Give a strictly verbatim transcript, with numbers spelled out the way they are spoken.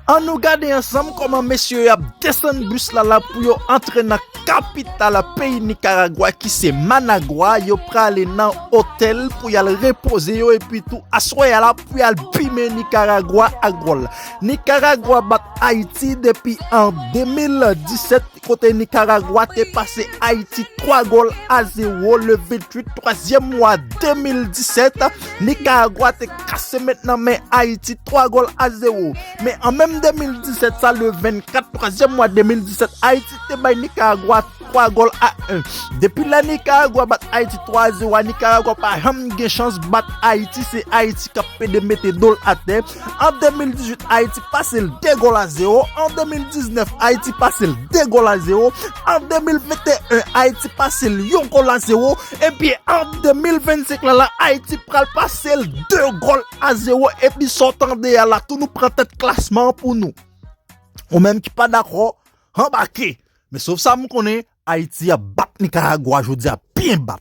Ann nou gade ansanm kòman mesye yo ap desann bis la la pou yo antre nan kapital peyi Nikaragwa ki se Managwa. Yo prale nan otèl pou y al repoze yo epi tou aswè a la pou y al bimen Nikaragwa ak gòl. Nikaragwa bat Ayiti depi an de mil disèt kote Nikaragwa te pase Ayiti twa gòl a zewo le venntuit twazyèm mwa de mil disèt. Nikaragwa te kase met nan men Ayiti twa gòl a zewo. Men an menm de mil disèt sa, le vennkat twazyèm mwa de mil disèt, Ayiti te bay Nikaragwa twa gòl a en. Depi lè Nikaragwa bat Ayiti twa a zewo a, Nikaragwa pa janm gen chans bat Ayiti, se Ayiti k ap pede mete do l atè. An de mil dizuit, Ayiti pase l de gòl a zewo. An de mil diznèf, Ayiti pase l de gòl a zewo. An de mil venteyen, Ayiti pase l yon gòl a zewo. Epi an de mil vennsenk la la, Ayiti pral pase l de gòl a zewo. Epi sa w tande a la, tou nou pran tèt klasman an pou nou. Ou menm ki pa dakò, anbake. Men sof sa m konnen, Ayiti ap bat Nikaragwa jodi a, byen bat.